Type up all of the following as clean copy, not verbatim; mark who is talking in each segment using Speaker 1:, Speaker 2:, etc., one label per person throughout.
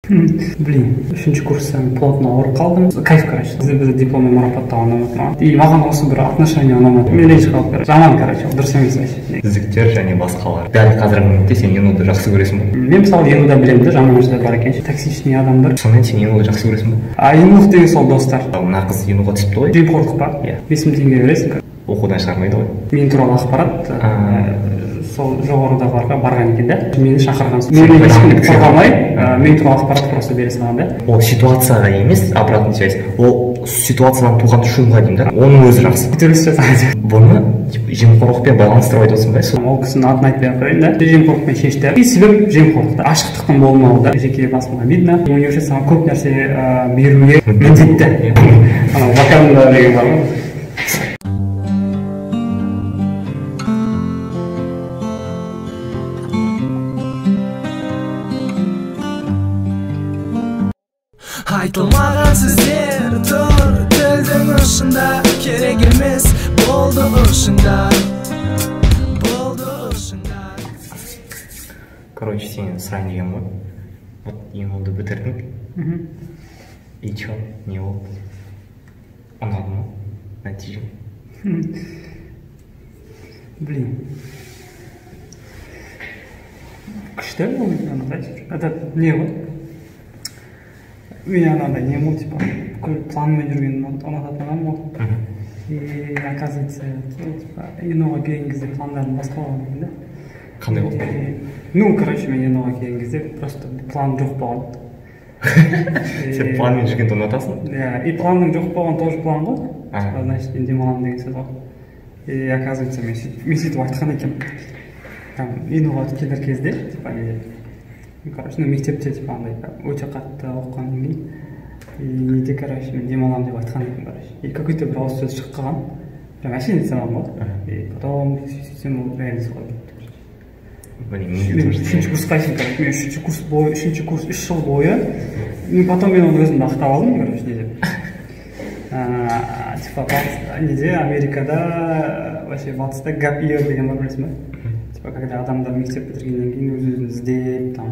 Speaker 1: Блин, үшінші курстан плотно ауырып қалдым. Кайф, короче. Бізді дипломмен марапаттаған ұнамады маған. И маған осы бір отношение ұнамады. Мен ренжіп қалдым, короче. Жаман, короче, ол дұрыс емес вообще.
Speaker 2: Үздіктер және басқалар. Дәл қазіргі минутте сен ЕНУ-ды жақсы көресің бе?
Speaker 1: Мен мысалы ЕНУ-да білемін да, жаман нәрселер бар екен. Токсичный адамдар.
Speaker 2: Сонымен сен ЕНУ-ды жақсы көресің бе?
Speaker 1: А ЕНУ деген сол достар.
Speaker 2: Мына қыз ЕНУ-ға түсіпті ғой.
Speaker 1: Жемқорлық па?
Speaker 2: Иә.
Speaker 1: 5000 теңге бересің.
Speaker 2: Оқудан шығармайды ғой.
Speaker 1: Мен туралы ақпарат сол жоғарыдағыларға барған екен да. Мені шақырған. Мені ешкім қорғамай, мен туралы ақпарат просто бере салған да.
Speaker 2: Ол ситуацияға емес, обратная связь. Ол ситуациядан туған шумға деймін да. Оның өзі жақсы.
Speaker 1: Көтеріліс жасаған.
Speaker 2: Бұны жемқорлықпен байланыстырып айтып отырсың ба?
Speaker 1: Ол кісінің атын айтпай ақ қояйын да. Жемқорлықпен шешті. И себеп жемқорлықта. Ашықтықтың болмауы да. Жеке басыма видно. Университет саған көп нәрсе беруге міндетті. Анау Ваканда деген бар ғой.
Speaker 3: Айтылмаған сөздер тұр тілдің ұшында, керек емес болды ұшында, болды ұшында.
Speaker 2: Короче, сенен сұрайын деген ғой. Вот ЕНУ-ды бітірдің. И чё, не болды? Ұнады ма нәтиже?
Speaker 1: Блин. Күшті ол, это не ғой? Мен анандай не ғой, типа, бүкіл планмен жүрген ұнататын адам ғой. И оказывается, типа, ЕНУ-ға келген кезде пландарым басқа болған екен да.
Speaker 2: Қандай болды?
Speaker 1: Ну, короче, мен ЕНУ-ға келген кезде просто план жоқ болған.
Speaker 2: Сен планмен жүргенді ұнатасың?
Speaker 1: Иә, и планның жоқ болған тоже план ғой. Значит, мен демаламын деген сөз ғой. И оказывается, мен сөйтіп айтқан екенмін. Там ЕНУ-ға келер кезде, типа, не деп. Короче, ну, мектепте, типа, андай өте қатты оқығаннан кейін и неде, короче, мен демаламын деп айтқан едім, короче. И какой-то бір ауыз сөз шығып қалған, прям әшейін айта салған ғой. И потом сөйтсем, ол реально солай болды.
Speaker 2: Блин,
Speaker 1: мен үшінші курсқа шейін, короче, мен үшінші курс бойы, үшінші курс үш жыл бойы, мен потом мен оны өзімді ақтап алдым, короче, не деп. Типа, неде, Америкада, вообще батыста gap year деген бар, білесің ба? Типа, когда адамдар мектеп бітіргеннен кейін өз-өзін іздеп, там,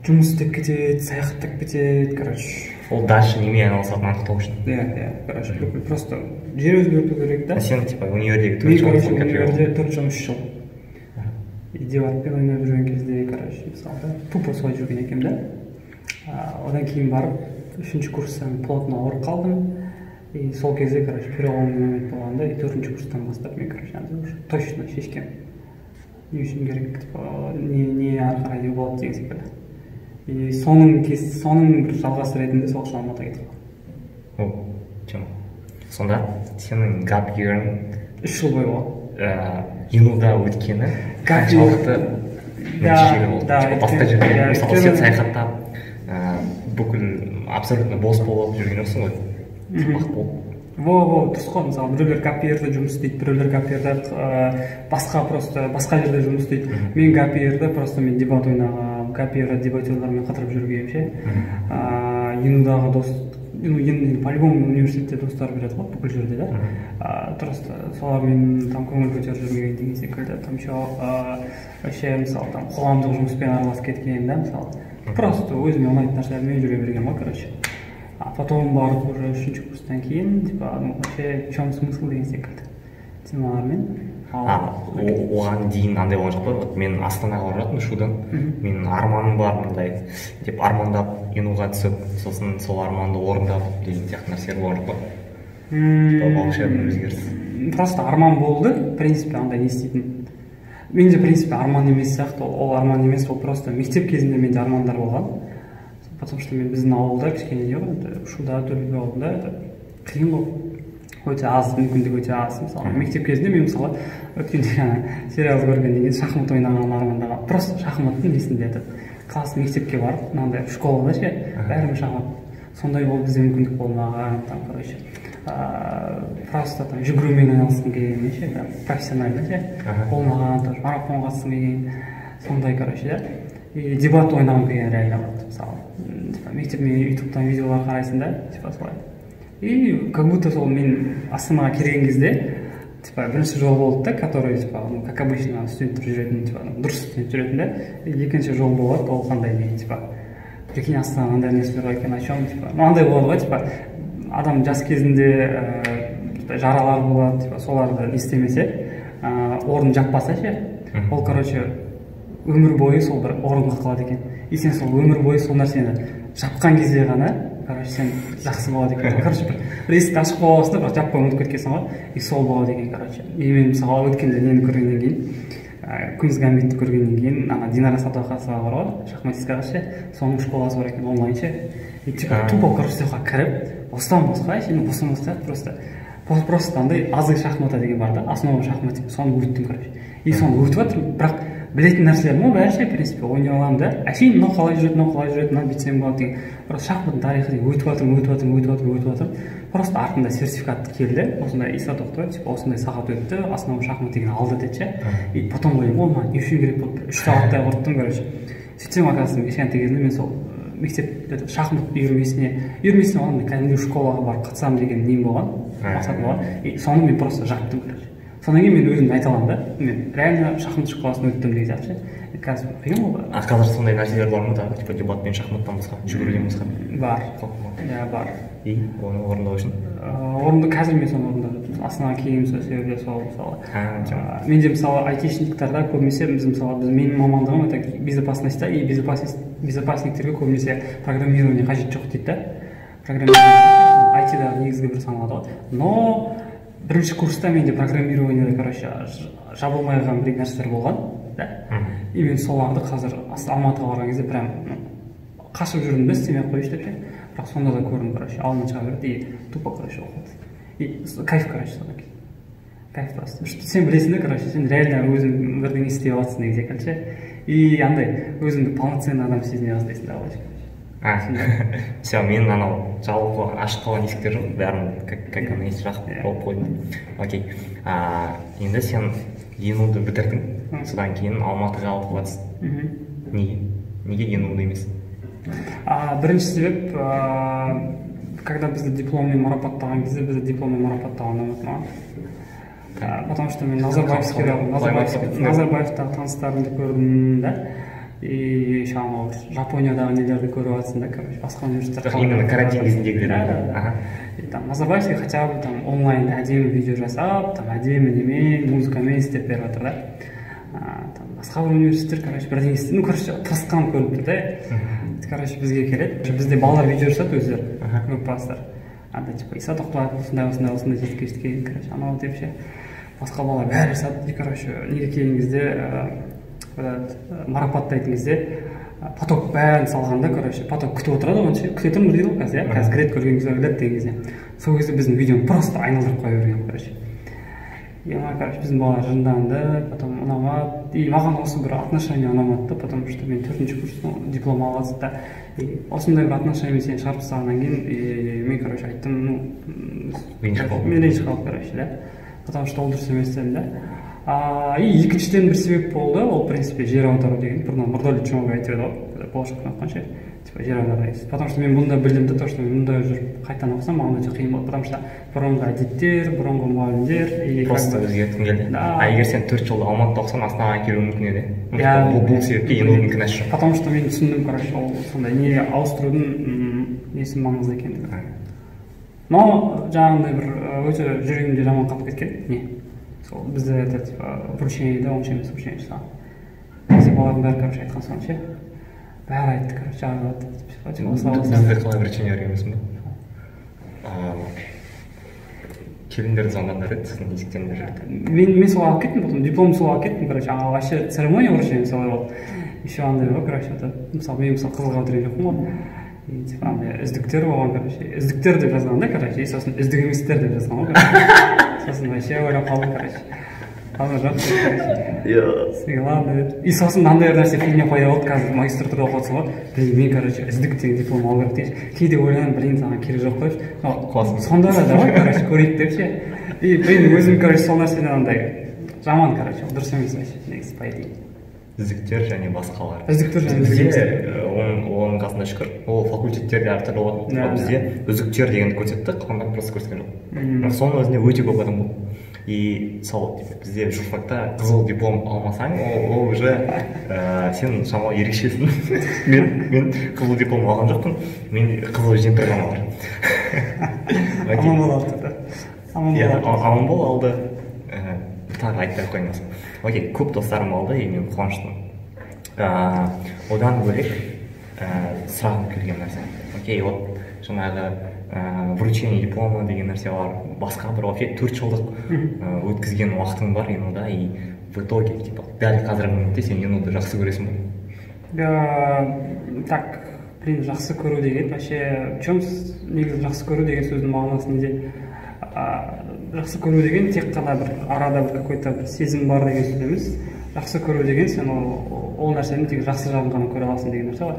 Speaker 1: жұмыс істеп кетеді, саяхаттап кетеді, короче.
Speaker 2: Ол дальше немен айналысатынын анықтау үшін.
Speaker 1: Иә, иә, короче, бүкіл просто жер өзгерту керек да.
Speaker 2: Сен, типа, универдегі төрт жыл.
Speaker 1: Мен, короче, универде 4 жыл, 3 жыл. И дебатпен ойнап жүрген кезде, короче, мысалы да, тупо солай жүрген екенмін да. Одан кейін барып, үшінші курстан плотно ауырып қалдым. И сол кезде, короче, переломный момент болғанда, и төртінші курстан бастап мен, короче, андай уже точно шешкем. Не үшін керек, типа, не ары қарай не болады деген секілді. И соның бір жалғасы ретінде сол үшін Алматыға кетіп қалдым.
Speaker 2: О, чем? Сонда сенің gap year-ің
Speaker 1: 3 жыл бойы болды.
Speaker 2: ЕНУ-да өткені қаншалықты нәтижелі болды? Типа, басқа жерде, мысалы, сен саяхаттап, бүкіл абсолютно бос болып жүрген жоқсың ғой. Сабақ болды.
Speaker 1: Во, дұрыс қой, мысалы, біреулер gap year-де жұмыс істейді, біреулер gap year-де басқа просто басқа жерде жұмыс істейді. Мен gap year-де просто мен дебат ойнағанмын, gap year-де дебатерлармен қыдырып жүргенмін ше. ЕНУ-дағы дос, ну, енді по-любому университетте достар береді ғой бүкіл жерде да. Просто солармен там көңіл көтеріп жүрген деген секілді. Там еще вообще, мысалы, там қоғамдық жұмыспен араласып кеткен да, мысалы. Просто өзіме ұнайтын нәрселермен жүре берген ғой, короче. А потом барып уже үшінші курстан кейін, типа, ну, вообще, в чем смысл деген секілді темалармен.
Speaker 2: Оған дейін андай болған жоқ па? Вот мен Астанаға барып жатырмын Шудан. Менің арманым бар мындай деп армандап ЕНУ-ға түсіп, сосын сол арманды орындап деген сияқты нәрселер болған жоқ па? Волшебный өзгеріс.
Speaker 1: Просто арман болды, в принципе, андай не істейтін. Менде, в принципе, арман емес сияқты, ол арман емес, ол просто мектеп кезінде менде армандар болған. Потому что мен біздің ауылда кішкене не ғой, Шуда, Төле би ауылында это қиын ғой. Өте аз, мүмкіндік өте аз. Мысалы, мектеп кезінде мен, мысалы, өткенде сериал көргеннен кейін шахмат ойнаған армандаған. Просто шахматтың несінде этот класс мектепке барып, мынандай школада ше, бәріміз шахмат. Сондай болып бізде мүмкіндік болмаған, там, короче, просто там жүгірумен айналысқым келген ше, прям профессионально ше, болмаған, тоже марафон қатысқым келген, сондай, короче, да. И дебат ойнағым келген реально болды, мысалы. Типа, мектеп мен ютубтан видеолар қарайсың да, типа солай. И как будто сол мен Астанаға келген кезде, Типа бірінші жол болды да, который типа, ну, как обычно, студенттер жүретін, типа дұрыс студент жүретін да. Екінші жол болады, ол қандай не, типа прикинь, Астанада андай нәрселер бар екен, о чем, типа, ну, андай болады ғой, типа адам жас кезінде жаралар болады, типа соларды не істемесе, орнын жаппаса ше, ол, короче, өмір бойы сол бір орынға қалады екен. И сен сол өмір бойы сол нәрсені жапқан кезде ғана, короче, сен жақсы болады екен. Короче, бір есікті ашып қоя аласың да, бірақ жаппай ұмытып кеткенсің ғой, и сол болады екен, короче. И мен, мысалы, өткенде нені көргеннен кейін, Квинс Гамбитті көргеннен кейін, ана Динара Садуақасова бар ғой, шахматисткаға ше, соның школасы бар екен онлайн ше. И типа тупо, короче, сол жаққа кіріп, бостан босқа ше, бостан босқа просто андай азы шахмата деген бар да, основа шахмат деген, соны өттім, короче. И соны өтіп жатырмын, бірақ білетін нәрселерім ғой бәрі ше, в принципе, ойнай аламын да, әшейін мынау қалай жүреді, мынау қалай жүреді, мынаны бүйтсем болады деген. Просто шахматтың тарихы деген өтіп жатырмын, өтіп жатырмын, өтіп жатырмын, өтіп жатырмын. Просто артында сертификат келді, осындай Иса Тоқтабаев, типа осындай сағат өтті, основа шахмат деген алды деді ше. И потом ойлаймын, ол маған не үшін керек болды, 3 сағаттай құрттым, короче. Сөйтсем, оказывается, кішкентай кезімде мен сол мектеп шахмат үйірмесіне болған, кәдімгідей школаға барып қатысамын деген нем болған, мақсатым болған. И соны мен просто жаптым, короче. Содан кейін мен өзім айта аламын да, мен реально шахмат школасын өттім деген сияқты ше. Қазір қиын ғой.
Speaker 2: А қазір сондай нәрселер бар ма тағы, типа дебат пен шахматтан басқа, жүгіруден басқа?
Speaker 1: Бар. Иә, бар.
Speaker 2: И оны орындау үшін?
Speaker 1: Орынды қазір мен соны орындап жатырмын. Астанаға келгенім сол себебі сол, мысалы. Менде, мысалы, айтишниктарда көбінесе біз, мысалы, біз, менің мамандығым это безопасность та, и безопасниктерге көбінесе программирование қажет жоқ дейді да. Программирование айтидағы негізгі бір саналады ғой. Но бірінші курста менде программированиеде, короче, жабылмай қалған бір нәрселер болған да. И мен соларды қазір Алматыға барған кезде прям қашып жүрдім да, істемей ақ қояйыншы деп ше. Бірақ сонда да көрдім, короче, алдынан шыға берді и тупо, короче, оқыды. И кайф, короче, содан кейін. Кайф просто. Сен білесің да, короче, сен реально өзің бірдеңе істей аласың деген секілді ше. И андай өзіңді полноценный адам сезіне бастайсың да, короче.
Speaker 2: Все, мен анау жабылып қойған, ашық қалған есіктер жоқ, бәрін как оно есть жабып жауып қойдым. Окей. Енді сен ЕНУ-ды бітірдің, содан кейін Алматыға оқуға түстің. Неге? Неге ЕНУ-ды емес?
Speaker 1: Бірінші себеп, когда бізді дипломмен марапаттаған кезде, бізді дипломмен марапаттаған ұнамады маған. Потому что мен Назарбаевтағы таныстарымды көрдім да, и еще анау Жапониядағы нелерді көріп жатсың да, короче, басқа университеттер.
Speaker 2: Именно карантин кезіндегілер.
Speaker 1: Да. И там Назарбаевский хотя бы там онлайнда әдемі видео жасап, там әдемі немен, музыкамен істеп беріп жатыр да. Там басқа бір университеттер, короче, бірдеңе істеп, ну, короче, тырысқан көрініп тұр да. Короче, бізге келеді, бізде балалар видео жасады өздері, группаластар. Андай типа Иса Тоқтабаев осындай, осындай, осындай жетістікке жеткен, короче, анау деп ше. Басқа балалар бәрі жасады. И, короче, неге келген кезде, марапаттайтын кезде, поток бәрін салғанда, короче, поток күтіп отырады ғой, ше, күте тұрмыз дейді ғой қазір, иә, қазір кіреді, көрген кезде кіреді деген кезде. Сол кезде біздің видеоны просто айналдырып қоя берген, короче. И ана, короче, біздің балалар жынданды, потом ұнамады. И маған осы бір отношение ұнамады да, потому что мен 4-ші курстың диплом алып жатсың да, и осындай бір отношениемен сені шығарып тастағаннан кейін, и мен, короче, айттым, ну,
Speaker 2: Ренжіп қалдым.
Speaker 1: Мен ренжіп қалдым, короче, да. Потому что ол дұрыс емес дедім да. И екіншіден бір себеп болды, ол, в принципе, жер аудару деген. Бұрын Нұрдәулет Жұмабай айтып еді ғой, болашақтан оқыған ше, типа жер аудару деген. Потому что мен бұнда білдім да, то, что мен мұнда жүріп қайтадан оқысам, маған өте қиын болды, потому что бұрынғы әдеттер, бұрынғы мұғалімдер, и как
Speaker 2: Просто
Speaker 1: бы
Speaker 2: өзгерткің келді.
Speaker 1: Да.
Speaker 2: А егер сен 4 жыл Алматыда оқысаң, Астанаға келуің мүмкін еді.
Speaker 1: Иә.
Speaker 2: Бұл себепке ЕНУ-дың кінәсі жоқ.
Speaker 1: Потому что мен түсіндім, короче, ол сондай не ауыстырудың несі маңызды екендігін. Но жаңағындай бір өте жүрегімде жаман қалып кеткен не. Сол бізде это типа вручениеде онша емес вручение жасаған. Бізде балалардың бәрі, короче, айтқан соң ше. Бәрі айтты, короче, жазып жатты, типа, типа, осылай, осылай.
Speaker 2: Бізді қалай вручение бергенбіз бе? Келіндерді звондаңдар еді, сосын есіктен бері жүрді.
Speaker 1: Мен солай алып кеттім, потом дипломды солай алып кеттім, короче, а вообще церемония вручения солай болды. Еще андай ғой, короче, это, мысалы, мен, мысалы, қызылға бітірген жоқпын ғой. И, типа, андай үздіктер болған, короче, үздіктер деп жазған да, короче, и сосын үздік еместер деп жазған ғой, короче. Сосын вообще ойлап қалдым, короче. Қазір жоқ, короче. И ладно деп. И сосын мынандай бір нәрсе фигня пайда болды, қазір магистратурада оқып отырсың ғой. Блин, мен, короче, үздік деген диплом алу керек дейші. Кейде ойланамын, блин, саған керек жоқ қойшы.
Speaker 2: Қуасың.
Speaker 1: Сонда да давай, короче, көрейік деп ше. И, блин, өзім, короче, сол нәрседен андай жаман, короче, ол дұрыс емес вообще, негізі, по идее.
Speaker 2: Үздіктер және басқалар.
Speaker 1: Үздіктер және
Speaker 2: Бізде,
Speaker 1: үздік
Speaker 2: оның қасында шүкір, ол факультеттерде әртүрлі болады.
Speaker 1: Да,
Speaker 2: Ал
Speaker 1: да.
Speaker 2: бізде үздіктер дегенді көрсетті, қалғандарын просто көрсеткен жоқ.
Speaker 1: Мгм.
Speaker 2: Бірақ соның өзінде өте көп адам болды. И сол, типа, бізде журфакта қызыл диплом алмасаң, ол уже сен шамалы ерекшесің. Мен қызыл диплом алған жоқпын, мен қызыл жемпір ғана бар.
Speaker 1: Аманбол алды да.
Speaker 2: Иә, Аманбол алды. Тағы айтпай ақ қойыңыз. Окей, көп достарым алды, и мен қуаныштымын. Одан бөлек сұрағым келген нәрсе. Окей, вот жаңағы вручение диплома деген нәрсе бар, басқа бір вообще 4 жылдық өткізген уақытың бар ЕНУ-да, и в итоге, типа, дәл қазіргі моментте сен ЕНУ-ды жақсы көресің ба?
Speaker 1: Так, блин, жақсы көру деген вообще в чем? Негізі жақсы көру деген сөздің мағынасы неде? Жақсы көру деген тек қана бір арада бір какой-то бір сезім бар деген сөз емес. Жақсы көру деген сен ол нәрсенің тек жақсы жағын ғана көре аласың деген нәрсе ғой.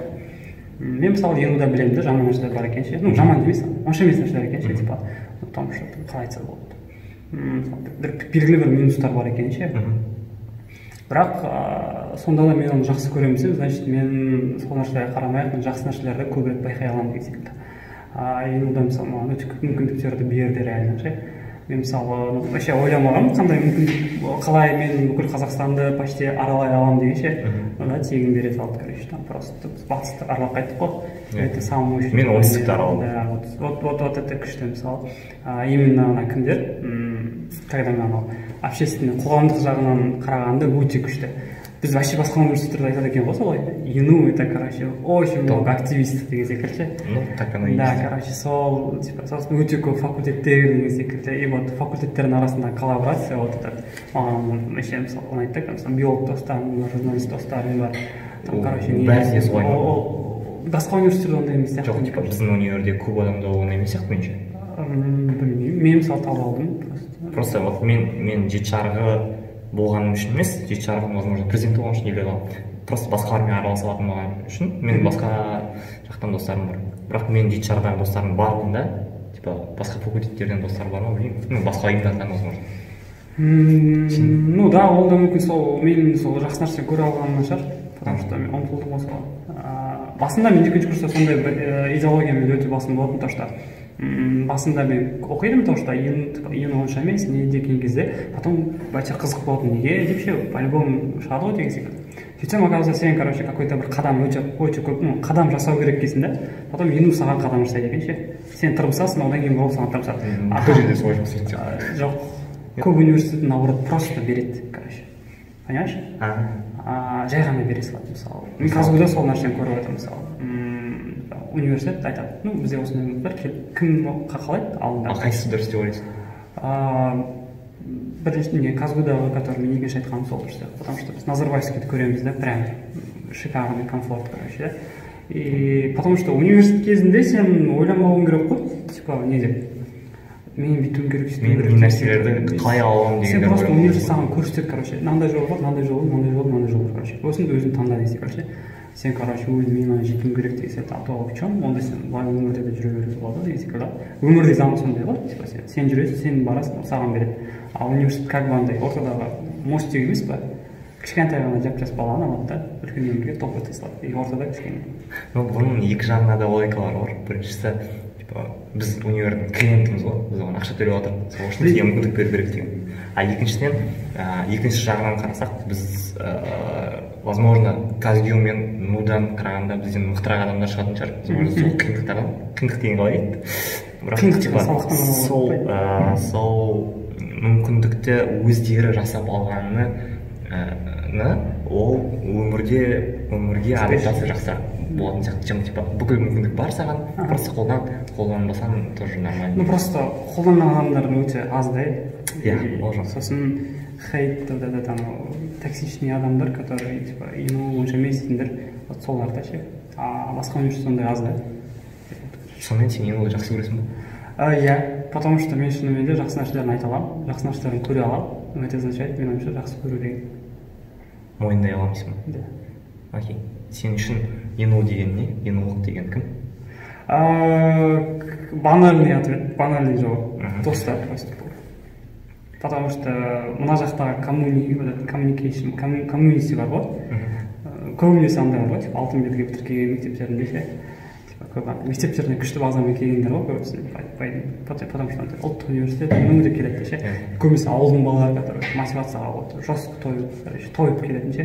Speaker 1: Мен, мысалы, ЕНУ-да білемін да, жаман нәрселер бар екен ше. Ну, жаман емес, онша емес нәрселер екен ше, типа, потому что, қалай айтса болады, бір белгілі бір минустар бар екен ше. Бірақ сонда да мен оны жақсы көремін десем, значит, мен сол нәрселерге қарамай ақ мен жақсы нәрселерді көбірек байқай аламын деген секілді. ЕНУ-да, мысалы, маған өте көп мүмкіндіктерді берді реально ше. Мен, мысалы, вообще ойламағанмын, қандай мүмкіндік, қалай мен бүкіл Қазақстанды почти аралай аламын деген ше. Да, тегін бере салды, короче, там просто біз батысты аралап қайттық қой. Это самый мощный.
Speaker 2: Мен оңтүстікті араладым.
Speaker 1: Да, вот, вот, вот, вот это күшті, мысалы. Именно ана кімдер, когда мен анау общественный, қоғамдық жағынан қарағанда өте күшті. Біз вообще басқа университеттерде айтады екен ғой солай: ЕНУ — это, короче, очень много активистов деген секілді ше.
Speaker 2: Ну, так оно и
Speaker 1: Да,
Speaker 2: есть.
Speaker 1: короче, сол, типа, сосын өте көп факультеттер деген секілді. И вот факультеттердің арасында коллаборация, вот этот маған вообще, мысалы, ұнайды да. Мысалы, биолог достарым бар, журналист достарым бар там,
Speaker 2: Ол
Speaker 1: короче, не
Speaker 2: бәрінде солай ма?
Speaker 1: Ол басқа университеттерде ондай емес сияқты.
Speaker 2: Жоқ, типа, біздің универде көп адамда ондай емес сияқты меніңше.
Speaker 1: Білмеймін, мен, мысалы, таба алдым просто.
Speaker 2: Просто вот мен Жеті жарғы болғаным үшін емес, Жеті жарғының, возможно, президенті болған үшін или просто басқалармен араласа алатын болған үшін, мен басқа жақтан достарым бар. Бірақ мен Жеті жарғыдағы достарым барлығында, типа, басқа факультеттерден достар бар ма, білмеймін, ну, басқа ұйымдардан, возможно.
Speaker 1: Ну да, ол да мүмкін, сол мен сол жақсы нәрсе көре алғанымнан шығар, потому что мен ұмтылдым ғой соған. Басында мен екінші курста сондай бір идеология менде өте басым болатын, то что басында мен оқидым, то что типа, ЕНУ онша емес не деген кезде, потом вообще қызық болатын, неге деп ше, по любому шығады ғой деген секілді. Сөйтсем, оказывается, сен, короче, какой-то бір қадам, өте өте көп, ну, қадам жасау керек екенсің да, потом ЕНУ саған қадам жасайды екен ше. Сен тырмысасың, одан кейін ол саған тырмысады.
Speaker 2: Бүкіл жерде солай жұмыс істейтін сияқты.
Speaker 1: Жоқ, көп университет, наоборот, просто береді, короче, понимаешь? Жай ғана бере салады. Мысалы, мен КазГУ-да сол нәрсені көріп жатырмын. Мысалы, университет айтады: ну, бізде осындай мүмкіндік бар, келіп кім қалайды, алыңдар.
Speaker 2: А қайсысы дұрыс деп ойлайсың?
Speaker 1: Бірінші не, КазГУ-дағы, который мен екінші айтқаным, сол дұрыс сияқты, потому что біз Назарбаевскийді көреміз да, прям шикарный комфорт, короче, да. И потому что университет кезінде сен ойламауың керек қой, типа, не деп, мен бүйтуім керек, сөйтуім
Speaker 2: Мен
Speaker 1: керек
Speaker 2: не
Speaker 1: деген
Speaker 2: нәрселерді
Speaker 1: секілді.
Speaker 2: қалай ала аламын
Speaker 1: Сен
Speaker 2: дегенді
Speaker 1: просто
Speaker 2: ойлау
Speaker 1: университет
Speaker 2: керек.
Speaker 1: саған көрсетеді, короче, мынандай жол бар, мынандай жол, мынандай жол, мынандай жол бар, короче, осыны өзің таңда деген секілді ше. Сен, короче, өзің мен ана жетуім керек деген сияқты. А то в чем онда сен былай өмірде де жүре беруге болады деген секілді. Өмірде заң сондай ғой, типа, сен жүресің, сен барасың, ол саған береді. А университет как бы андай ортадағы мостик емес па, кішкентай ғана жап жас баланы алады да, үлкен өмірге топ ете салады, и ортада кішкене.
Speaker 2: Ну, бұның екі жағында да логикалар бар. Біріншісі, типа, біз универдің клиентіміз ғой, біз оған ақша төлеп жатырмыз, сол үшін бізге мүмкіндік беру керек деген. А екіншіден, екінші жағынан қарасақ, біз возможно, КазГЮ мен НУ-дан қарағанда бізден мықтырақ адамдар шығатын шығар, возможно, сол қиындықтардан. Қиындық деген қалай еді, бірақ
Speaker 1: Қиындық
Speaker 2: типа
Speaker 1: деген сабақтан ғана
Speaker 2: сол
Speaker 1: болады.
Speaker 2: Сол мүмкіндікті өздері жасап алғаны ол өмірге адаптация жақсырақ болатын сияқты, чем типа бүкіл мүмкіндік бар саған, просто қолданбасаң тоже нормально.
Speaker 1: Ну, просто қолданған адамдар өте аз да.
Speaker 2: Иә, ол жоқ.
Speaker 1: Сосын хейт, вот этот анау токсичный адамдар, которые, типа, ЕНУ онша емес дейтіндер, вот солар да ше. А басқа университет сондай аз да.
Speaker 2: Сонымен, сен ЕНУ-ды жақсы көресің ба?
Speaker 1: Иә, потому что мен шынымен де жақсы нәрселерін айта аламын, жақсы нәрселерін көре аламын. Это означает, менің ойымша, жақсы көру деген.
Speaker 2: Мойындай аламын дейсің ба?
Speaker 1: Да.
Speaker 2: Окей, сен үшін ЕНУ деген не, ЕНУ-лық деген кім?
Speaker 1: Банальный ответ, банальный жауап. Достар просто. Потому что мына жақтағы вот этот communication, community бар ғой. Көбінесе андай бар ғой, типа, алтын белгі бітірген мектептерінде ше. Типа, Көп мектептерден күшті базамен келгендер ғой көбісі, потому что ұлттық университет ЕНУ деп келеді ше. Көбісі ауылдың балалары, которые мотивацияға вот жестко тойып, короче, тойып келетін ше.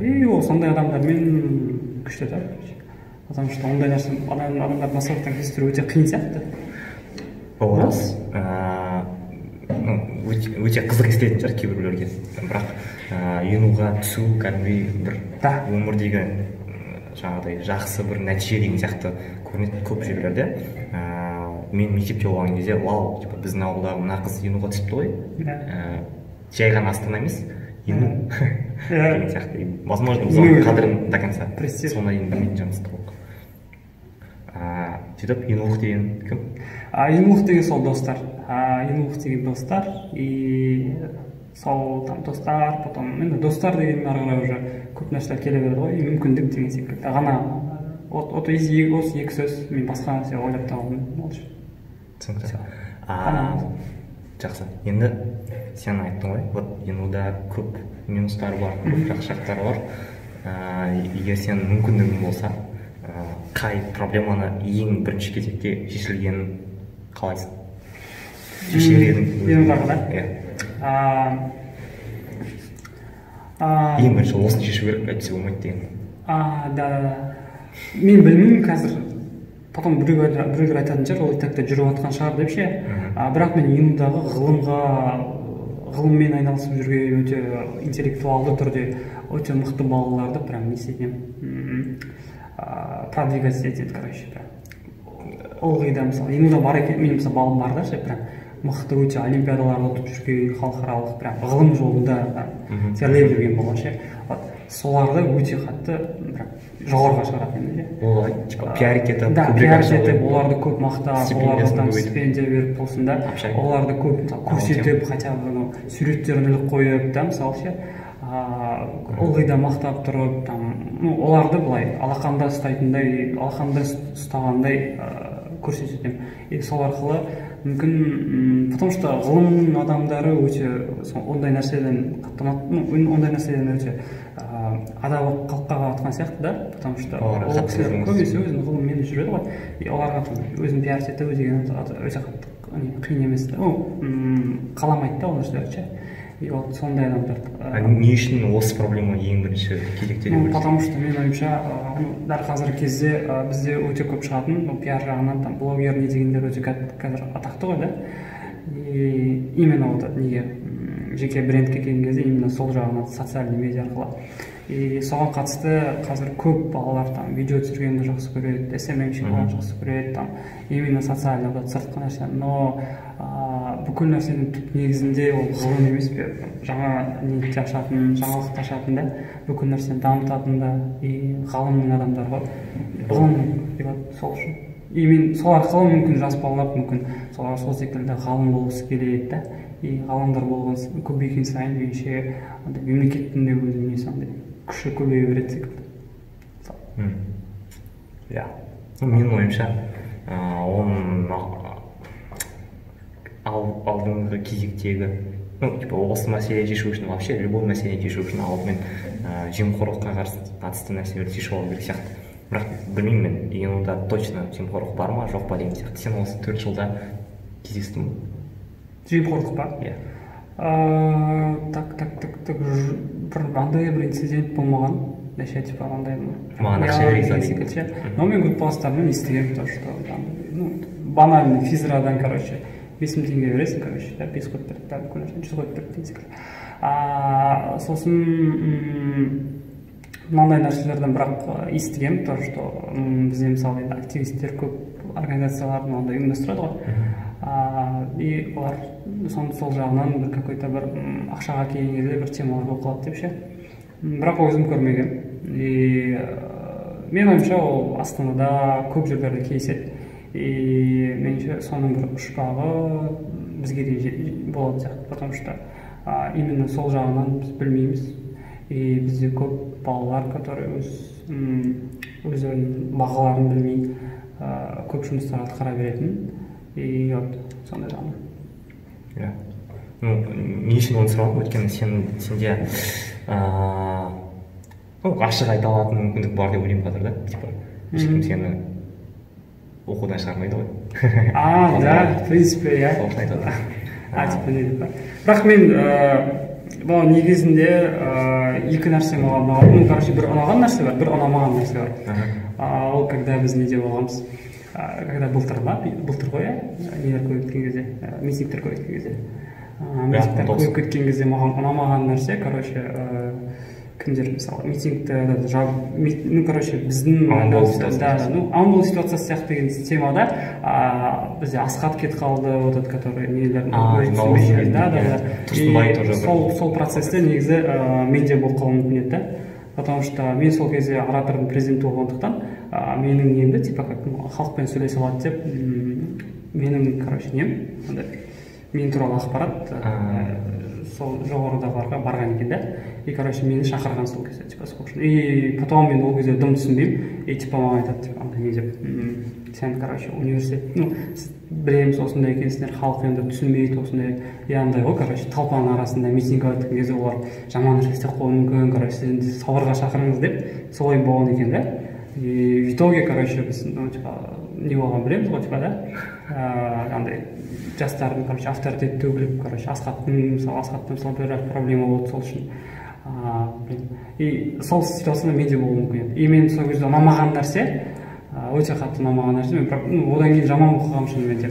Speaker 1: И ол сондай адамдармен күшті да, потому что ондай нәрсе адамдарды басқа жақтан кездестіру өте қиын сияқты.
Speaker 2: Ол рас. Өте қызық естілетін шығар кейбіреулерге, бірақ ЕНУ-ға түсу кәдімгідей бір өмірдегі жаңағыдай жақсы бір нәтиже деген сияқты көрінеді көп жерлерде. Мен мектепте болған кезде, вау, типа біздің ауылдағы мына қыз ЕНУ-ға түсіпті ғой, жай ғана Астана емес, ЕНУ деген сияқты. Возможно, біз оның қадірін до конца соны дейін білмейтін шығармыз толық. Сөйтіп ЕНУлық деген кім?
Speaker 1: ЕНУлық деген сол достар, ЕНУлық деген достар, и сол там достар, потом енді достар деген ары қарай уже көп нәрселер келе береді ғой, и мүмкіндік деген секілді ғана. Вот осы екі сөз, мен басқа нәрсе ойлап таба алмаймын ол үшін.
Speaker 2: Түсінікті. Жақсы, енді сен айттың ғой, вот ЕНУ-да көп минустар бар, көп жақсы жақтары бар. Егер сенің мүмкіндігің болса, қай проблеманы ең бірінші кезекте шешілгенін қалайсың, шешер едің?
Speaker 1: ЕНУ-дағы да?
Speaker 2: Иә, ең бірінші осыны шешу керек, әйтпесе болмайды деген.
Speaker 1: Да, да, да, мен білмеймін қазір, потом біреулер айтатын шығар, ол и так та жүріп жатқан шығар деп ше. Бірақ мен ЕНУ-дағы ғылымға, ғылыммен айналысып жүрген, өте интеллектуалды түрде өте мықты балаларды прям не істейтін едім, продвигать етеді, короче, прям ылғи да. Мысалы, ЕНУ-да бар екен, мен мысалы балам бар да ше, прям мықты, өте олимпиадаларды ұтып жүрген, халықаралық, прям ғылым жолында терлеп жүрген бала ше. Вот соларды өте қатты прям жоғарыға шығаратын едім ше.
Speaker 2: Олай типа пиарить етіп,
Speaker 1: да,
Speaker 2: көбірек
Speaker 1: пиарить
Speaker 2: ақша
Speaker 1: етіп,
Speaker 2: қойып,
Speaker 1: оларды көп мақтап, оларға
Speaker 2: стипендиясын
Speaker 1: там
Speaker 2: көбейтіп.
Speaker 1: Стипендия беріп болсын да,
Speaker 2: Общага.
Speaker 1: Оларды көп, мысалы, көрсетіп, хотя бы, ну, суреттерін іліп қойып да, мысалы ше, ылғи да мақтап тұрып, там, ну, оларды былай алақанда ұстайтындай, алақанда ұстағандай көрсететін. И сол арқылы мүмкін, потому что ғылымның адамдары өте ондай нәрседен қатты, ну, ондай нәрседен өте ада болып қалып қалып сияқты да, потому что
Speaker 2: Оларға
Speaker 1: ол
Speaker 2: қатты
Speaker 1: кісілер
Speaker 2: жұмыс.
Speaker 1: Көбінесе өзінің ғылымымен жүреді ғой, и оларға там өзін пиарить ету деген өте қатты не, қиын емес та, ну, қаламайды да ол нәрселерді ше. И вот сондай адамдарды
Speaker 2: А не үшін осы проблема ең бірінші кезекте деп
Speaker 1: Ну,
Speaker 2: ойлайсың?
Speaker 1: потому что менің ойымша, ну, дәл қазіргі кезде бізде өте көп шығатын, ну, пиар жағынан там блогер не дегендер өте қазір атақты ғой да. И именно вот неге жеке брендке келген кезде именно сол жағынан, социальный медиа арқылы. И соған қатысты қазір көп балалар там видео түсіргенді жақсы көреді, СММщик болғанды жақсы көреді, там именно социальный, вот сыртқы нәрсе. Но бүкіл нәрсенің түп негізінде ол ғылым емес пе? Жаңа ниетті ашатын, жаңалықты ашатын да, бүкіл нәрсені дамытатын да и ғалымның адамдары ғой, ғылым. И вот сол үшін, и мен сол арқылы мүмкін жас балалар мүмкін солар сол секілді ғалым болғысы келеді да. И ғалымдар болған көбейген сайын, меніңше, андай мемлекеттің де өзінің несі, андай күші көбейе береді секілді.
Speaker 2: Иә, ну, менің ойымша, оның алдыңғы кезектегі, ну, типа осы мәселені шешу үшін, вообще любой мәселені шешу үшін алдымен жемқорлыққа қарсы қатысты нәрселерді шешіп алу керек сияқты. Бірақ білмеймін мен, ЕНУ-да точно жемқорлық бар ма, жоқ па деген сияқты. Сен осы 4 жылда кездестің бе?
Speaker 1: Жемқорлық па?
Speaker 2: Иә.
Speaker 1: Так, так, так, так, бір андай бір инцидент болмаған вообще, типа андай
Speaker 2: Маған ақша
Speaker 1: иә,
Speaker 2: бере
Speaker 1: деген
Speaker 2: деген.
Speaker 1: Секілді ше. Но мен группаластарымнан естігемін то, что там, ну, банальный физрадан, короче, 5000 теңге бересің, короче, да, бес қойып береді да, бүкіл нәрсені 100 қойып береді деген секілді. Сосын мынандай нәрселерден бірақ естігемін то, что бізде, мысалы, енді активисттер көп организациялар мынандай ұйымдастырады ғой, и олар сол жағынан бір какой-то бір ақшаға келген кезде бір темалар болып қалады деп ше. Бірақ өзім көрмегенмін. И менің ойымша, ол Астанада көп жерлерде кездеседі, и меніңше, соның бір ұшпағы бізге де болатын сияқты, потому что именно сол жағынан біз білмейміз. И бізде көп балалар, которые өздерінің бағаларын білмей, көп жұмыстар атқара беретін, и вот сондай жағынан.
Speaker 2: Иә, ну, не үшін оны сұрадым? Өйткені сенде ну, ашық айта алатын мүмкіндік бар деп ойлаймын қазір да, типа ешкім сені Оқудан шығармайды ғой.
Speaker 1: А, да, в принципе, иә.
Speaker 2: Сол үшін айтып жатырмын.
Speaker 1: А, типа не деп па? Бірақ мен бұл негізінде екі нәрсе маған ұнаған. Ну, короче, бір ұнаған нәрсе бар, бір ұнамаған нәрсе бар. Ол когда біз неде болғанбыз, когда былтыр ма, былтыр ғой, иә, нелер көбейіп кеткен кезде, митингтер көбейіп кеткен кезде, митингтер көбейіп кеткен кезде маған ұнамаған нәрсе, короче, кімдер, мысалы, митингті жаб, ну, короче, біздің
Speaker 2: Аманбол
Speaker 1: да,
Speaker 2: ситуациясы.
Speaker 1: Да, ну, Аманбол ситуациясы сияқты деген темада бізде Асхат кетіп қалды, вот этот, который нелер
Speaker 2: А,
Speaker 1: өзі
Speaker 2: наурыз
Speaker 1: түсінбей,
Speaker 2: кезінде,
Speaker 1: да, да,
Speaker 2: иә.
Speaker 1: да.
Speaker 2: Тұрсынбай
Speaker 1: И
Speaker 2: тоже бір.
Speaker 1: сол процессте негізі мен де болып қалуым мүмкін еді да, потому что мен сол кезде оратордың президенті болғандықтан, менің немді, типа, как, ну, халықпен сөйлесе алады деп, менің, короче, нем андай, мен туралы ақпарат сол жоғарыдағыларға барған екен да. И, короче, мені шақырған сол кезде, типа, сол үшін. И потом мен ол кезде дым түсінбеймін, и, типа, маған айтады, типа, андай не деп, сен, короче, университет, ну, сіз, білеміз, осындай екенсіңдер, халық енді түсінбейді осындай, и андай ғой, короче, толпаның арасында митинг өткен кезде олар жаман нәрсе істеп қоюы мүмкін, короче, сіз енді сабырға шақырыңыз деп, солай болған екен да. И в итоге, короче, біз, ну, типа, не болғанын білеміз ғой, типа, да, андай жастардың, короче, авторитеті төгіліп, короче, Асхаттың, мысалы, Асхаттың, мысалы, бір проблема болды сол үшін. Блин. И сол ситуацияда мен де болуым мүмкін еді. И мен сол кезде ұнамаған нәрсе, өте қатты ұнамаған нәрсе, мен, ну, одан кейін жаман болып қалғанмын шынымен де.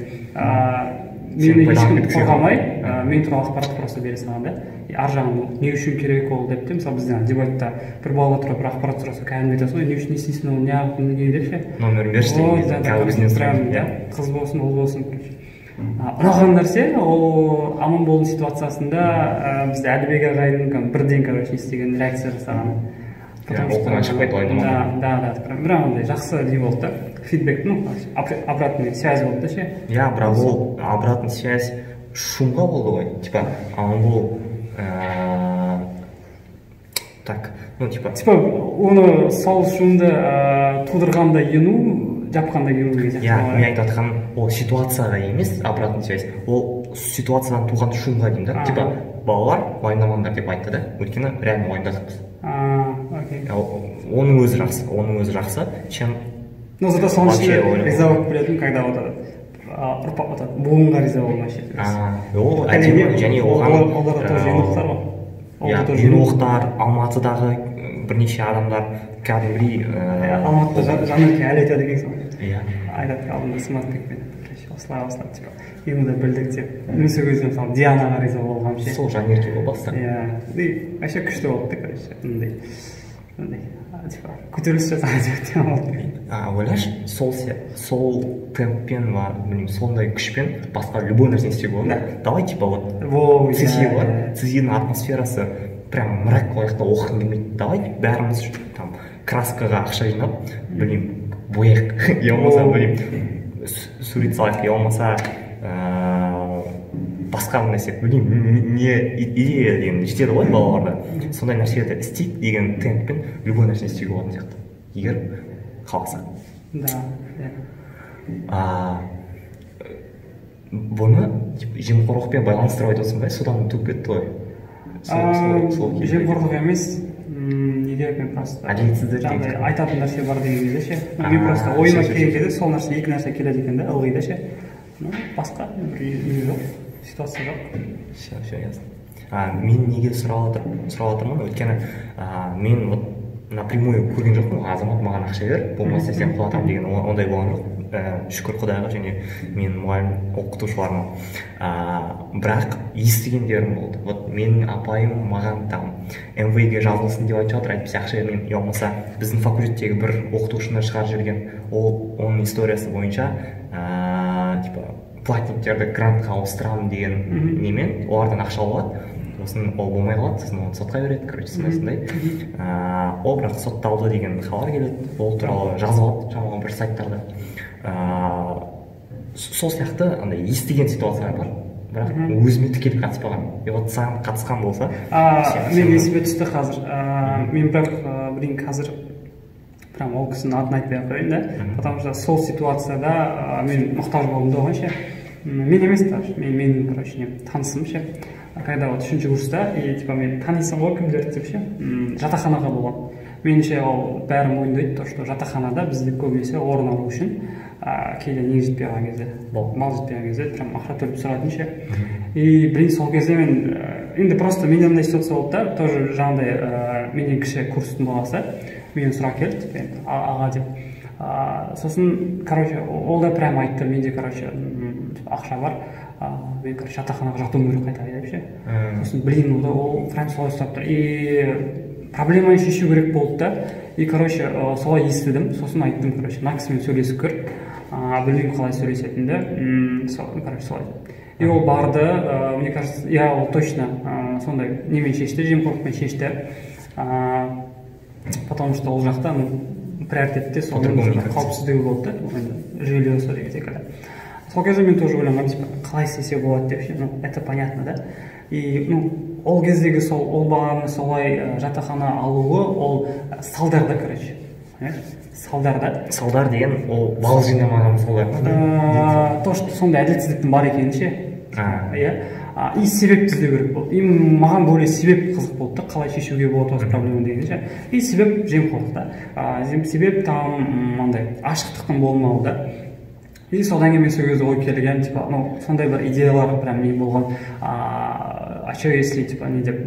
Speaker 2: Сен
Speaker 1: Мені
Speaker 2: пайдаланып
Speaker 1: ешкім
Speaker 2: кеткісі
Speaker 1: қорғамай,
Speaker 2: келді.
Speaker 1: Мен туралы ақпарат просто бере салған да. И ар жағын не үшін керек ол деп те, мысалы, бізде дебатта бір бала туралы бір ақпарат сұраса, кәдімгі айтасың ғой, не үшін, не істейсің оны, неғып, не деп ше.
Speaker 2: Номерін берші деген
Speaker 1: Вот,
Speaker 2: кезде,
Speaker 1: да, да,
Speaker 2: қазір өзінен
Speaker 1: прям,
Speaker 2: сұраймын,
Speaker 1: да,
Speaker 2: иә.
Speaker 1: Қыз болсын, ұл болсын, короче. Ұнаған нәрсе ол Аманболдың ситуациясында бізде Әлібек ағайдың кәдімгі бірден, короче, не істеген, реакция жасағаны. Потому что
Speaker 2: Оқудан шықпайды уайымдамаған.
Speaker 1: Да, прям прям андай жақсы не болды да, фидбэк, ну, обратный связь болды да ше.
Speaker 2: Иә, бірақ ол обратный связь шумға болды ғой, типа, Аманбол так, ну, типа.
Speaker 1: Типа, оны сол шумды тудырған да ЕНУ, жапқан да ЕНУ деген сияқты
Speaker 2: Иә,
Speaker 1: ғой.
Speaker 2: мен айтып жатқаным, ол ситуацияға емес обратный связь, ол ситуациядан туған шумға деймін да. Типа, балалар, уайымдамаңдар деп айтты да, өйткені реально уайымдадық біз.
Speaker 1: А, окей.
Speaker 2: Оның өзі жақсы, оның өзі жақсы, чем
Speaker 1: Но зато соның
Speaker 2: вообще
Speaker 1: ішінде
Speaker 2: ойлап.
Speaker 1: риза болып білетінмін, когда вот этот ұрпақ, вот этот буынға риза болдым вообще.
Speaker 2: А, ол әдемі және оған
Speaker 1: Оларда тоже ЕНУ-лықтар ғой.
Speaker 2: Иә,
Speaker 1: Оларда тоже
Speaker 2: ЕНУ-лықтар, Алматыдағы бірнеше адамдар кәдімгідей
Speaker 1: Алматыда Жанерке әлі айтады екенсің ғой.
Speaker 2: Иә.
Speaker 1: Айтады алдында Сматбекпен, короче, осылай осылай, типа, ЕНУ-да білдік деп. Мен сол кезде, мысалы, Дианаға риза болғанмын ше.
Speaker 2: Сол Жанерке ғой бастық.
Speaker 1: Иә, и вообще күшті болды да, короче, андай типа, көтеріліс жасаған сияқты болды.
Speaker 2: А ойлашы, сол темппен ба, білмеймін, сондай күшпен басқа любой нәрсені істеуге болады. Давай, типа, вот
Speaker 1: Во,
Speaker 2: ЦЗИ
Speaker 1: иә,
Speaker 2: бар,
Speaker 1: иә.
Speaker 2: ЦЗИ-дің атмосферасы прям мрак, ол жақта оқығың келмейді. Давай бәріміз там краскаға ақша жинап, білмеймін, бояйық, я болмаса,
Speaker 1: О.
Speaker 2: білмеймін, сурет салайық, я болмаса басқа бір нәрсе, білмеймін, не идея деген жетеді ғой балаларда, сондай нәрселерді істейік деген темппен любой нәрсені істеуге болатын сияқты, егер қаласақ.
Speaker 1: Да, иә.
Speaker 2: А, бұны, типа, жемқорлықпен байланыстырып айтып отырсың ба, содан туып кетті ғой сол кезде.
Speaker 1: Жемқорлық емес, неге, мен просто
Speaker 2: Әділетсіздік деген
Speaker 1: жаңағыдай
Speaker 2: сияқты.
Speaker 1: Айтатын нәрсе бар деген кезде ше, мен
Speaker 2: А,
Speaker 1: просто ойыма
Speaker 2: всё, всё,
Speaker 1: келген
Speaker 2: всё.
Speaker 1: кезде сол нәрсе, екі нәрсе келеді екен да ылғи да ше. Ну, басқа бір не жоқ, ситуация жоқ.
Speaker 2: Все, все ясно. А, мен неге сұрап жатырмын, өйткені мен вот напрямую көрген жоқпын ғой, азамат, маған ақша бер, болмаса сен құлатамын деген ондай болған жоқ, шүкір құдайға және менің мұғалім оқытушыларыма. Бірақ естігендерім болды, вот менің апайым маған там МВге жазылсын деп айтып жатыр, әйтпесе ақша бермеймін, я болмаса біздің факультеттегі бір оқытушыны шығарып жіберген, ол оның историясы бойынша типа, платниктерді грантқа ауыстырамын деген немен олардан ақша алып алады, сосын ол болмай қалады, сосын оны сотқа береді, короче, сондай сондай. Ол бірақ сотталды деген хабар келеді, ол туралы жазып алады шамалған бір сайттарда. Сол сияқты андай естіген ситуациялар бар, бірақ өзіме тікелей қатыспаған. И вот саған қатысқан болса,
Speaker 1: мен есіме түсті қазір. Мен бірақ блин, қазір прям ол кісінің атын айтпай ақ қояйын да, потому что сол ситуацияда мен мұқтаж болдым да оған ше. Мен емес даже, мен, менің, короче, нем, танысым ше. Когда вот үшінші курста, и типа, мен танисың ғой кімдерді деп ше, жатақханаға болған. Меніңше, ол бәрі мойындайды то, что жатақханада бізде көбінесе орын алу үшін Кейде не жетпей қалған кезде, бал жетпей қалған кезде прям ақша төлеп сұратын ше. И блин, сол кезде мен енді просто менде мындай ситуация болды да, тоже жаңағыдай, менен кіші курстың баласы менен сұрақ келді, типа, енді аға деп. Сосын, короче, ол да прям айтты: менде, короче, типа, ақша бар, мен, короче, жатақханаға жатуым керек қайта деп ше. Сосын, блин, ол да, ол прям солай ұстап тұр, и проблеманы шешу керек болды да. И, короче, солай естідім. Сосын айттым: короче, мына кісімен сөйлесіп көр, білмеймін қалай сөйлесетінімді, короче, солай. И ол барды, мне кажется, иә, ол точно сондай немен шешті, жемқорлықпен шешті, потому что ол жақта, ну, приоритетте сол қауіпсіздігі болды да, енді жильесі деген секілді. Сол кезде мен тоже ойланғанмын, типа, қалай істесе болады деп ше. Ну, это понятно да. И, ну, ол кездегі сол ол баланың солай жатақхана алуы, ол салдар да, короче, салдар да.
Speaker 2: Салдар деген ол балл жинамаған салдар
Speaker 1: ма? То что сондай әділетсіздіктің бар екенін ше, иә. И себеп іздеу керек болды, и маған более себеп қызық болды да, қалай шешуге болады осы проблеманы деген ше. И себеп жемқорлық та, себеп там мынандай ашықтықтың болмауы да. И содан кейін мен сол кезде ой келген, типа, ну, сондай бір идеялар прям не болған: а че если, типа, не деп,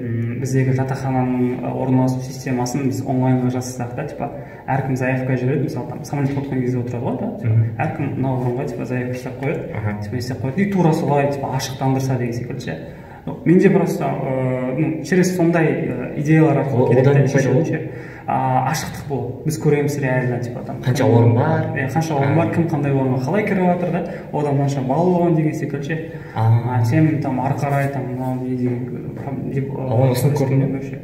Speaker 1: біздегі жатақхананың орналасу системасын біз онлайнға жасасақ та, типа, әркім заявка жібереді, мысалы, там самолетқа отырған кезде отырады ғой да, әркім мына орынға, типа, заявка жасап қояды, типа, не істеп қояды, и тура солай, типа, ашықтандырса деген секілді ше. Менде просто, ну, через сондай идеялар
Speaker 2: арқылы одан пайда болды.
Speaker 1: Ашықтық болады, біз көреміз реально, типа, там
Speaker 2: қанша орын бар.
Speaker 1: Иә, қанша орын бар, кім қандай орынға қалай кіріп жатыр да, одан мынанша балл болған деген секілді ше. Сен там ары қарай там мынау не деген
Speaker 2: деп. Оны ұсынып көрдің
Speaker 1: бе вообще?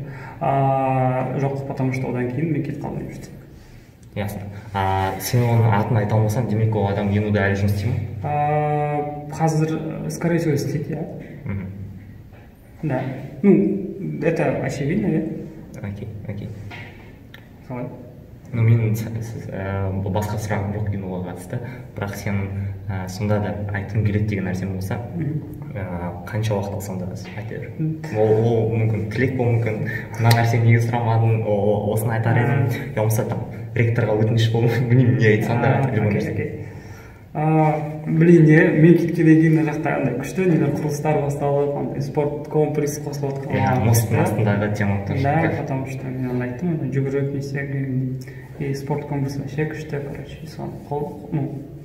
Speaker 1: Жоқ, потому что одан кейін мен кетіп қалдым университетке.
Speaker 2: Ясно. Сен оның атын айта алмасаң, демек, ол адам ЕНУ-да әлі жұмыс істей
Speaker 1: ма? Қазір, скорее всего, істейді, иә, да. Ну, это очевидно, иә.
Speaker 2: Окей.
Speaker 1: Қалай?
Speaker 2: Ну, мен басқа сұрағым жоқ ЕНУ-ға қатысты, бірақ сен сонда да айтқың келеді деген нәрсең болса, қанша уақыт алсаң да, айта бер. Ол мүмкін тілек болуы мүмкін, мына нәрсені неге сұрамадың, осыны айтар едім, я болмаса там ректорға өтініш болуы мүмкін, білмеймін, не айтсаң да, любой нәрсе.
Speaker 1: Блин, не, мен кеткеннен кейін мына жақта андай күшті нелер, құрылыстар басталып, андай спорт комплекс қосылып
Speaker 2: жатқан. Иә, мосттың астындағы тема
Speaker 1: тоже. Да, потому что мен ана айттым ғой, жүгіріп не істеп, и спорт комплекс вообще күшті, короче, соны қол, ну,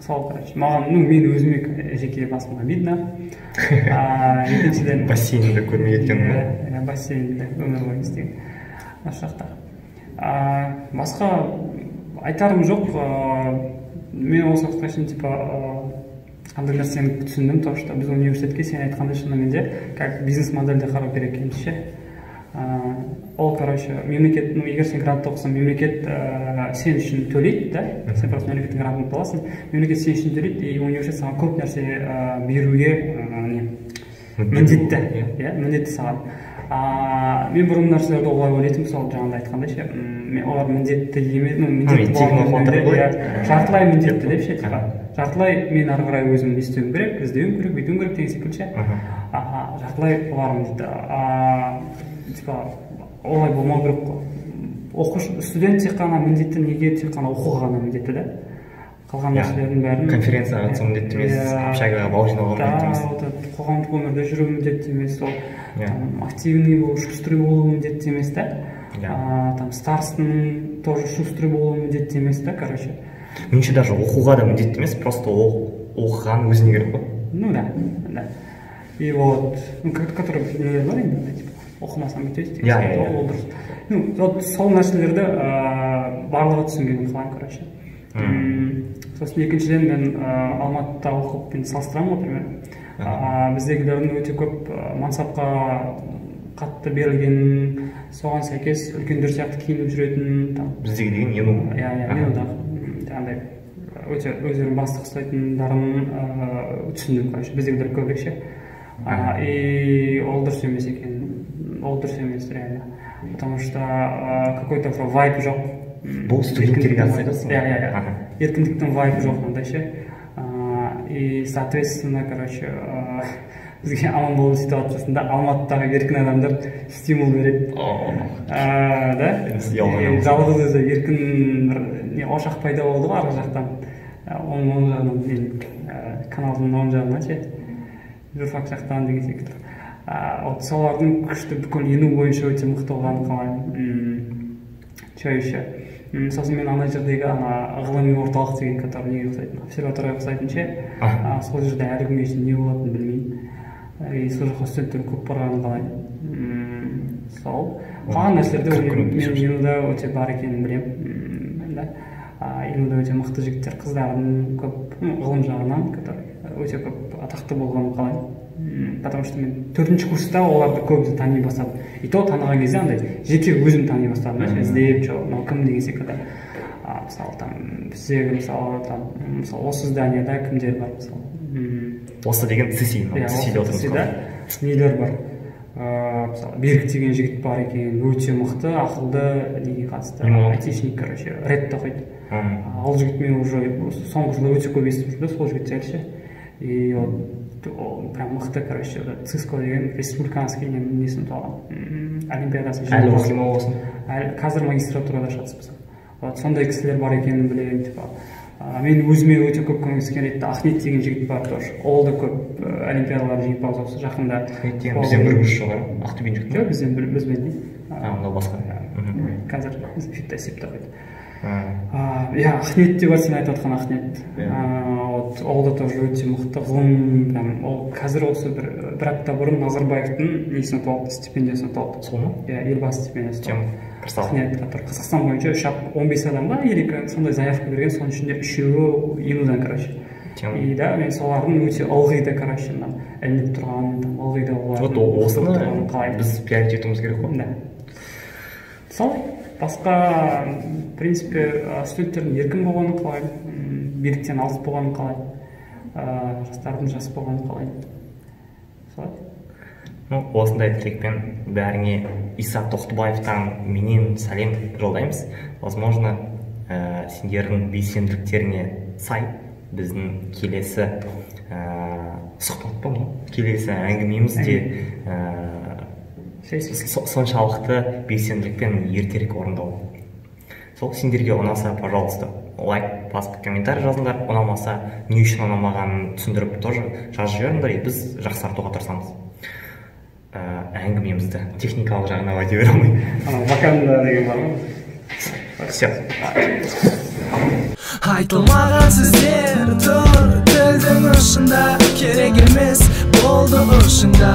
Speaker 1: сол, короче, маған, ну, мен өзіме жеке басыма обидно. Екіншіден,
Speaker 2: бассейнді көрмей кеткен
Speaker 1: ба? Иә, бассейнді өмір бойы істеген осы жақта. Басқа айтарым жоқ. Мен осы уақытқа шейін, типа, қандай нәрсені түсіндім, то что біз университетке, сен айтқандай, шынымен де как бизнес модельде қарау керек екенбіз ше. Ол, короче, мемлекет, ну, егер сен грантта оқысаң, мемлекет сен үшін төлейді да, сен просто мемлекеттің грантын аласың, мемлекет сен үшін төлейді, и университет саған көп нәрсе беруге не міндетті, иә, міндетті саған. Мен бұрын нәрселерді олай ойлайтынмын, сол жаңағыдай айтқандай ше, мен олар міндетті емес, ну, міндетті, иә, жартылай міндетті деп ше, типа, жартылай мен ары қарай өзім не істеуім керек, іздеуім керек, бүйтуім керек деген секілді ше, жартылай олар міндетті. Типа, олай болмау керек қой. Оқушы, студент тек қана міндетті неге? Тек қана оқуға ғана міндетті да, қалған нәрселердің бәрін
Speaker 2: Конференцияға қатысу міндетті емес, общагаға балл жинауға міндетті емес.
Speaker 1: Да, қоғамдық өмірде жүру міндетті емес, ол там активный болу, шустрый болу міндетті емес та, там старостаның тоже шустрый болу міндетті емес та, короче.
Speaker 2: Меніңше, даже оқуға да міндетті емес, просто оқыған өзіне керек қой.
Speaker 1: Ну да, и вот, ну, который нелер бар енді, типа, оқымасаң бүйтесің деген.
Speaker 2: Иә, иә.
Speaker 1: Ол дұрыс. Ну, вот сол нәрселерді барлығы түсінгенін қалаймын, короче. Сосын екіншіден, мен Алматыда оқып, мен салыстырамын ғой примерно, біздегілердің өте көп мансапқа қатты берілгенін, соған сәйкес үлкендер сияқты киініп жүретін там.
Speaker 2: Біздегі деген ЕНУ?
Speaker 1: Иә, ЕНУ-дағы жаңағыдай өте өздерін бастық ұстайтындарын түсіндім, короче, біздегілер көбірек ше. И ол дұрыс емес екен, ол дұрыс емес реально, потому что какой то бір вайб жоқ.
Speaker 2: Бұл студенттерге қатысты айтасың
Speaker 1: ғой? Иә, еркіндіктің вайбы жоқ мындай ше. И соответственно, короче, бізге аман болу ситуациясында Алматыдағы еркін адамдар стимул береді да, жалғыз өзі еркін бір не ошақ пайда болды ғой арғы жақтан. Оның оң жағынан, мен каналдың оң жағынан ше, журфак жақтан деген секілді. Вот солардың күшті, бүкіл ЕНУ бойынша өте мықты болғанын қалаймын. Че еще? Сосын мен ана жердегі ана ғылыми орталық деген, который неге ұқсайтын, обсерваторияға ұқсайтын ше, сол жерде әлі күнге шейін не болатынын білмеймін. И сол жаққа студенттер көп барғанын қалаймын. Сол қалған нәрселерде мен ЕНУ-да өте бар екенін білемін да. ЕНУ-да өте мықты жігіттер, қыздардың көп, ғылым жағынан, который өте көп атақты болғанын қалаймын. Потому что мен төртінші курста оларды көбісі тани бастадым, и то таныған кезде андай жеке өзім тани бастадым да, іздеп, че, мынау кім деген секілді. Мысалы, там біздегі, мысалы, там, мысалы, осы зданияда кімдер бар, мысалы?
Speaker 2: Осы деген ЦСИ?
Speaker 1: Иә, ЦСИ-да нелер бар? Мысалы, Берік деген жігіт бар екен, өте мықты, ақылды, неге қатысты, айтишник, короче, РЭД-те оқиды. Ол жігіт мен уже соңғы жылда өте көп естіп жүрдім сол жігіт жайлы ше. И вот ол прям мықты, короче, Циско деген республиканский несін ұтып алған, олимпиадасын.
Speaker 2: Әлі оқи ма осын?
Speaker 1: Әлі, қазір магистратурада шатаспасам. Вот сондай кісілер бар екенін білемін. Типа, мен өзіме өте көп көмектескен ретінде Ахмет деген жігіт бар тоже, ол да көп олимпиадалар жеңімпаз осы жақында.
Speaker 2: Ахмет деген бізден бір курс жоғары, Ақтөбенің жігіті?
Speaker 1: Жоқ, бізден бір, бізбен не.
Speaker 2: А, онда басқа.
Speaker 1: Қазір ФИТ-та оқиды. Иә, Ахмет деп сен айтып жатқан Ахмет. Вот ол да тоже өте мықты ғылым прям. Ол қазір осы бір апта бұрын Назарбаевтың несін ұтып алды, стипендиясын ұтып алды.
Speaker 2: Сол ма?
Speaker 1: Иә, Елбасы стипендиясын.
Speaker 2: Тема.
Speaker 1: Ахмет, который Қазақстан бойынша үш, 15 адам ба или сондай заявка берген, соның ішінде үшеуі ЕНУ-дан, короче. И да, мен солардың өте ылғи да, короче, мына ілініп тұрғанын, там ылғи да
Speaker 2: олардың. Вот осыны біз пиарить етуіміз керек қой.
Speaker 1: Да, солай. Басқа, в принципе, студенттердің еркін болғанын қалаймын, биліктен алыс болғанын қалаймын, жастардың жас болғанын қалаймын, солай.
Speaker 2: Ну, осындай тілекпен бәріңе Иса Тоқтыбаевтан, менен сәлем жолдаймыз. Возможно, сендердің белсенділіктеріңе сай біздің келесі сұхбат па, мынау келесі әңгімеміз де соншалықты белсенділікпен ертерек орындалу. Сол сендерге ұнаса, пожалуйста, лайк басып, комментарий жазыңдар. Ұнамаса, не үшін ұнамағанын түсіндіріп тоже жазып жіберіңдер, и біз жақсартуға тырысамыз әңгімемізді. Техникалық жағына уәде бере алмаймын.
Speaker 1: Анау Ваканда деген бар ғой.
Speaker 2: Все.
Speaker 3: Айтылмаған сөздер тұр тілдің ұшында, керек емес болды ұшында.